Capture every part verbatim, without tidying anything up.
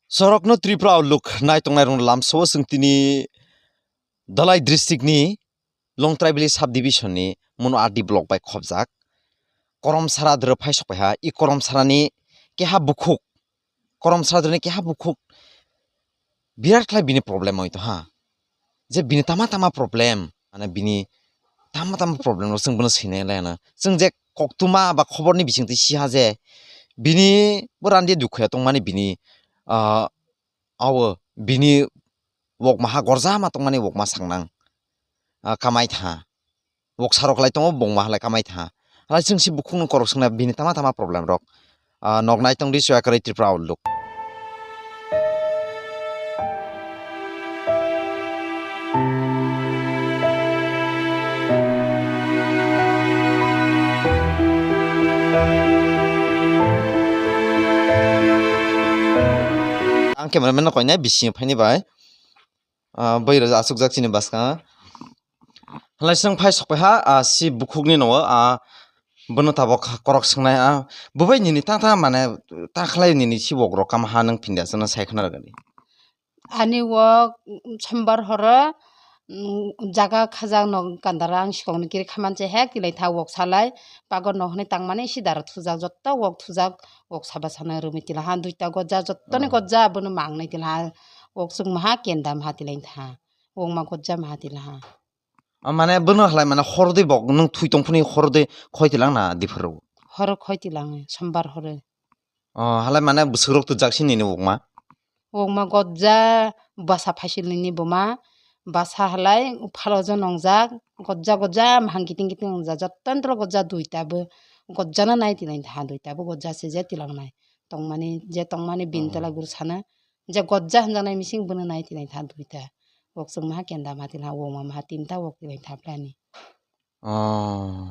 Sorokno Tripura Outlook nai tongnai rong lamsao chwng tini Dhalai district ni Longtrai village subdivision ni Mono R D block bai khobjak. Koromsara dwrwp phai sokpaiha, i Koromsara ni keha bukhuk, Koromsara dwrwp ni keha bukhuk birat khlai bini problem oi to ha. Je bini tama tama problem, mane bini tama tama problem rok chwng bono sinai lai na. Chwng je koktwma ba khobor ni bising twi siha je bini bo randi dukhuya tongmani bini, ah, awo bini wokma ha gorjama tongmani wokma sangnang, ah, kamai tha. Woksa rok lai tongo, bongma halai kamai tha. Halai chwng si bukhukno korok swngnai bini tama tama problem rok. Ah, nok nai tong di soya kwrwi Tripura Outlook. Ang cameraman no koinai bising phaini bai. Ah, bwrwi rok achukjak chini bwskango. Halai chwng phai sokpaiha, ah, si bukhukni nogo, ah, bono tabok korok swngnai, ah, bubai nini ta ta mane ta khlai nini si wok rok kama ha nwng phinda chwngno sai khna rwgani. Ani wok, mm, sombar horo, mm, jaga khajak no gandara ang sikokni kiri khaman che hek tilai tha wok salai pago no hwnwi tangmani si dara thujak jotto wok thujak wok saba sana rwmi tila ha duita gojja jottoni gojja bono mangnai tila ha wok chwngma ha kenda ma ha tilai tha. Wokma gojja ma ha tila ha. Ah, mane bono halai mane hor de bok nwng thui tong phuni hor de khoi tilang na diphuru. Horo khoi tilang sombar horo. Oh, halai mane bwswk rok tujak si nini wokma. Wokma gojja bwsa phaisil nini buma bwsa halai phalo jo nongjak gojja gojja mahang kiting kiting nongjak jotto tolo gojja duita bo gojja no nai tilang tha duita bo gojja se je tilang nai tongmani je tongmani bin tala guru sana. Je gojja hwnjaknai mising bono nai tilai tha duita. Wok chwng maha kenda maha tilha wok ma maha tinta wok tilai tha plani. Oh.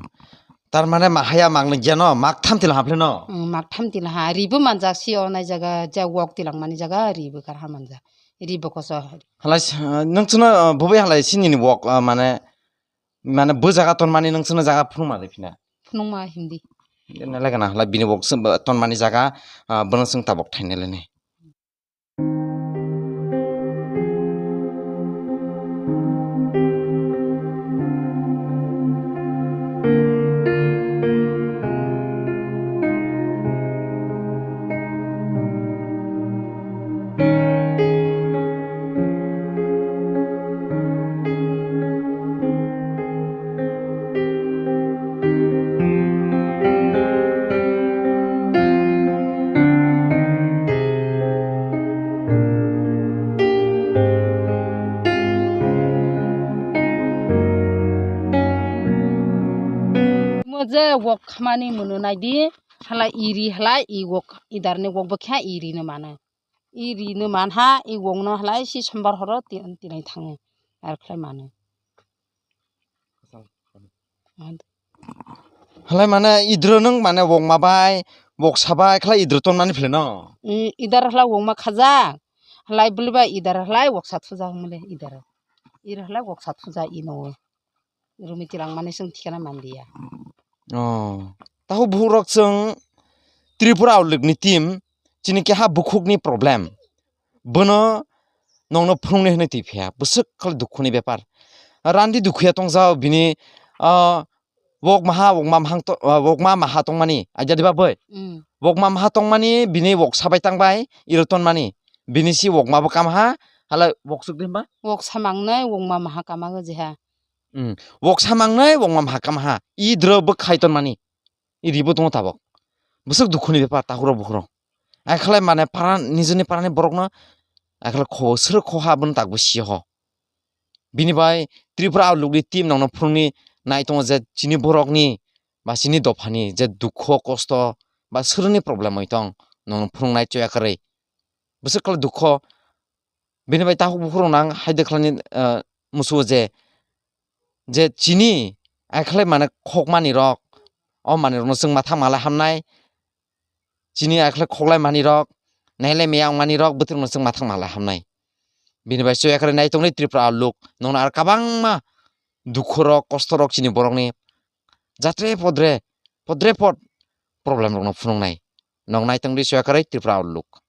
Tar mane mahaya mang nang jeno mak tham tilha phle no. Mm, mak tham tilha ribo manjak si o nai jaga je wok tilang mani jaga ribo kar ha manjak. Ribo koso. Halai s-, nung chuna, uh, bubai halai sini ni wok, uh, mane mane bo jaga ton mani nung chuna jaga phunung ma le phina. Phunung ma hindi. Nele gana halai bini wok ton mani jaga, uh, bono sung tabok thainele ne. Mo je wok khamani munu nai di, halai iri halai i wok, idarni wok bwkha iri no mano. I ri no man ha, i wong no halai si sombar horo ti-, tinai thango. Ar khlai mano. Halai mane idro nung mane wong ma bai, wok sa bai, khlai idro ton mani phile no? I, idar halai wong ma khaja. Halai bwlwi bai idar halai wok sa thuja mole idar. Ir halai wok sa thuja i no. Rumi tilang mani sung thikana mandiya. Oh. Tahu buhuk rok chwng Tripura Outlook ni team chini keha bukhuk ni problem. Bono nongno phunuknai hwnwi twi phiya. Bwswk khlai dukhu ni bepar. Randi dukhuya tongjao bini, ah, wok maha, wok ma mahang to, ah, wok ma maha tongmani. Aja diba boi? Mm. Wok ma maha tongmani bini wok sabai tangbai iro tonmani. Bini si wok ma bo kamaha, hala wok suk dimba? Wok samangnai wok ma maha kamago jeha. Mm. Wok samangnai, wok ma maha kamaha. I dro bwkhai ton mani. I ribo tongo tabok. Bwswk dukhuni bepar, takhurok bukhurok. Ai khlai mane para, nijini parani borokno, ai khlai kho, srwk kho ha, bono takbo siya ho. Bini bai Tripura Outlook ni team nongno phunukni nai tongo je chini borokni, ba chini dophani je dukho, kosto, ba srwni problem oi tong, nongno phunuknai choya kwrwi. Bwswk khlai dukho, bini bai takhuk bukhurok nang hai de khlaini, ah, musuo je, je chini ai khlai mane khokmani rok, o manwi rokno chwng mathang malai hamnai, chini ai khlai khoklai mani rok, nailai maya wngmani rok, bwtwi rokno chwng mathang malai hamnai. Bini bai chwng ekre nai tongnai Tripura Outlook, nongno ar kabangma dukhu rok, kosto rok chini borokni jatre podre, podre pod problem rokno phunuknai. Nong nai tongdi soya kwrwi Tripura Outlook.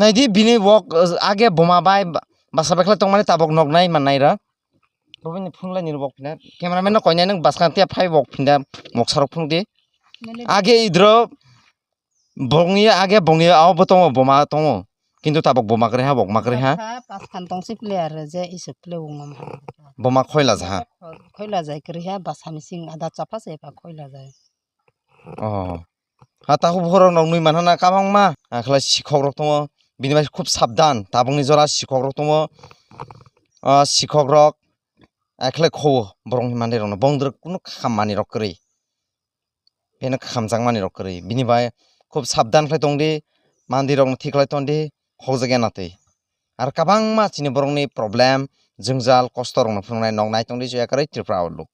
Naidi bini wok, uh, age boma bai ba-, basa bai khlai tongmani tabok nok nai mannai ra. Bobini phunglai ni wok phina. Cameraman no koinai nwng bwskang tia phai wok phinda moksa rok phunuk di. Mane age idro bongni age bongni ao bo tongo boma tongo. Kintu tabok boma kwrwi ha wok ma kwrwi ha. Basa paskhan tong si player je isuk play wng ma. Boma khoila ja ha. Khoila jai kwrwi ha basa mising ada chapa se ba khoila jai. Oh. Ha takhuk bukhuk rok nog nwi manhana kabangma. Akhlai sikhok rok tongo. Bini bai khub sabdan. Tabukni jora sikhok rok tongo. Ah, sikhok rok akhlai khowo borokni mandirokno. Bongdrwk kunu kham manirok kwrwi. Beno khamjak manirok kwrwi. Bini bai khub sabdan khlai tongdi. Mandirokno thik khlai tongdi. Hokjagya natwi. Ar kabangma chini borokni problem, jwngjal, kosto rokno phunuknai nog nai tongdi joya kwrwi Tripura o luk.